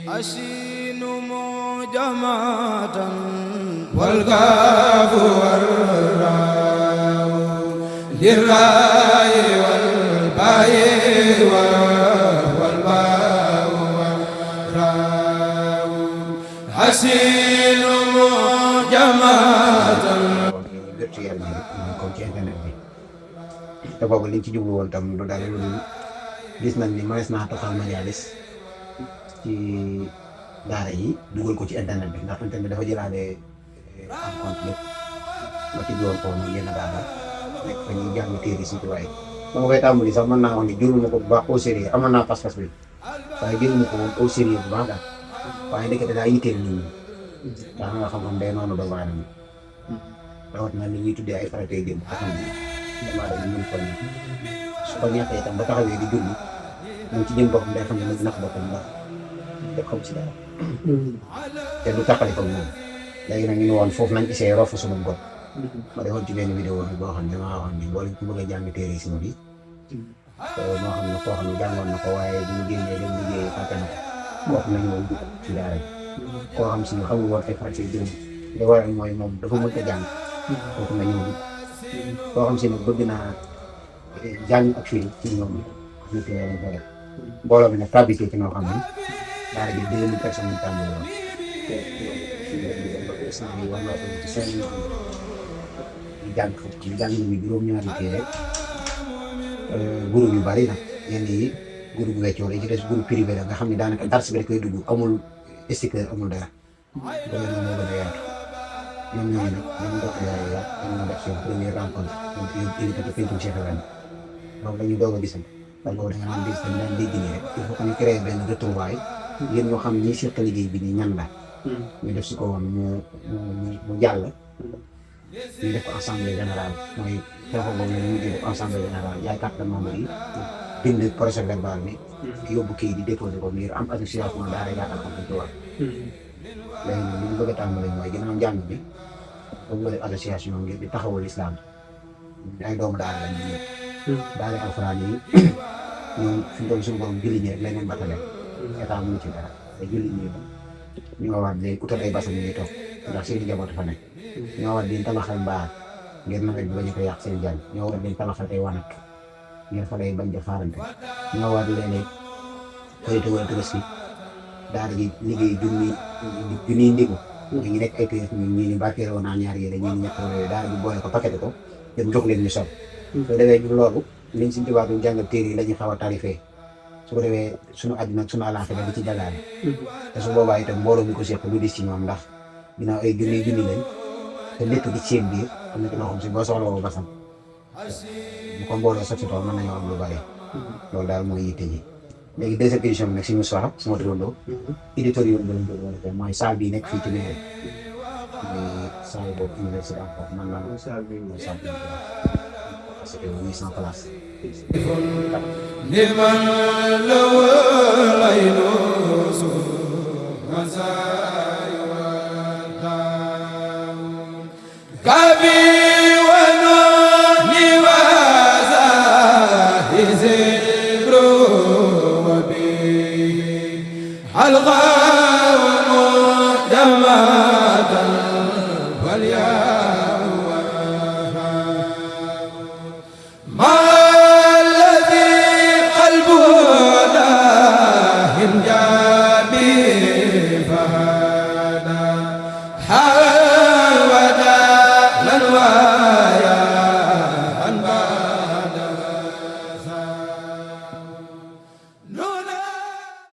أشين مجمعة والكاف والراء للراء والباء والباء والراء أشين مجمعة virtuel bi comme ci internet bi te boobu liñ ci jublu woon tam du dara lu dul gis nañ ni mënees naa toxal majalis ci daara yi dugal ko ci internet bi ndax internet dafa jëlaale am compte lépp ba ci doon ko mu yenn daara nekk fa ñuy jàng téere si ci waaye ba ma koy tàmbali sax mën naa wax ni jëlul ma ko bu baax au sérieux amoon naa pas-pas bi waaye jëlul ma ko moom au sérieux bu baax daal waaye ndekete daa yitteel nit ñi daa nga xam-xam day noonu doomu aadama rawatina li ñuy tuddee ay faratay démb nga xam ne damaa dem mën ko nekk su ko ñàkkee itam ba taxawee di julli moom ci jëm boppam day xam ne nag nax boppam ndax def xam si dara te du taxali ko moom léegi nag ñu ne woon foofu nañ essayé rofu sunu bopp ma defoon ci benn vidéo bi boo xam ne damaa waxoon ni boole ku bëgg a jàng téere si bi moo xam ne koo xam ne jàngoon na ko waaye bu ñu génnee dem liggéey fàtte na ko kooku nañ woon ci daara koo xam si ne xamul woon ay faratay démb li waral mooy moom dafa mën a jàng kooku nga ñëw koo xam si ne bëgg naa jàng ak fii ci ñoom ñu lañ ko def mbooloo mi nag fabriqué ci noo xam ne daara ji 2000 personnes ñu tàmbali woon yi war naa ci 5 ñu jàng foofu ñu jàng ñu juróom-ñaari téere groupe yu bari nag yenn yi groupe weccoo la ci des groupe privé la nga xam ne daanaka dars bi rek koy dugg amul sticker amul dara loolu moom moo gën a yaatu ñoom ñooñu nag dañu doon yaay ya dañu def seen première rencontre donc indi ko ci pencum Cheikh Ibrahima donc dañuy doog a gisal parce que da nga naan gis dañu daan dégg nii rek il faut que ñu créer benn retrouvaille ngir ñu xam ñi seq liggéey bi ni ñan la ñu def si ko woon mu jàll ñu def ko assemblée générale mooy xeexoo boobu ñu mujjee def assemblée générale yaay carte de membre yi bind procès verbal bi yóbbu kii di déposé ko ngir am association daara yaatal ko ci war léegi nag li ñu bëgg a tàmbali mooy ginnaaw njàng bi ba mu association ngir di taxawal islam ay doomu daara lañ ñu daara alxuraan yi ñoom fi mu toll suñu borom julli ñi rek lañ leen batale état mënu ci dara te julli ñi ñu nga war léegi utal ay basan ñuy toog ndax seen i jaboot fa nekk ñoo war di tabaxal mbaar ngir nawet bi bañ ko yàq seen jàng ñoo war di tabaxal ay wanag ngir fa lay bañ a faarante ñoo war léeg-léeg korite wala tabaski daara ji liggéey junniy ndigu ñu ngi nekk ay pièces ñii ñu barkeeloo woon naa ñaar yére ñii ñu ñett yooyu daara ji boole ko paqueté ko dem jox leen ñu sol soo defee ñu loolu liñ si tubaab ñu jàngal téere yi la ñuy xaw a tarifee su ko defee suñu àdduna ak suñu àllaaxira di ci jagaale te su boobaa itam mbooloo mi ko seq lu dis ci ñoom ndax ginnaaw ay junni lañ te lépp di seen biir am na ci loo xam si boo soxla woo basam bu ko mbooloo sotti tool mën nañoo am lu bari loolu daal mooy yitte ji léegi deuxième édition bi nag suñu soxla sama turandoo éditorial bi lañ ko war a def mooy salle bi nekk fii ci mairie muy salle boobu université am foofu man la mooy salle bi parce que 800 places لمن لو العين كبي ونوني وزاهز القوم جمال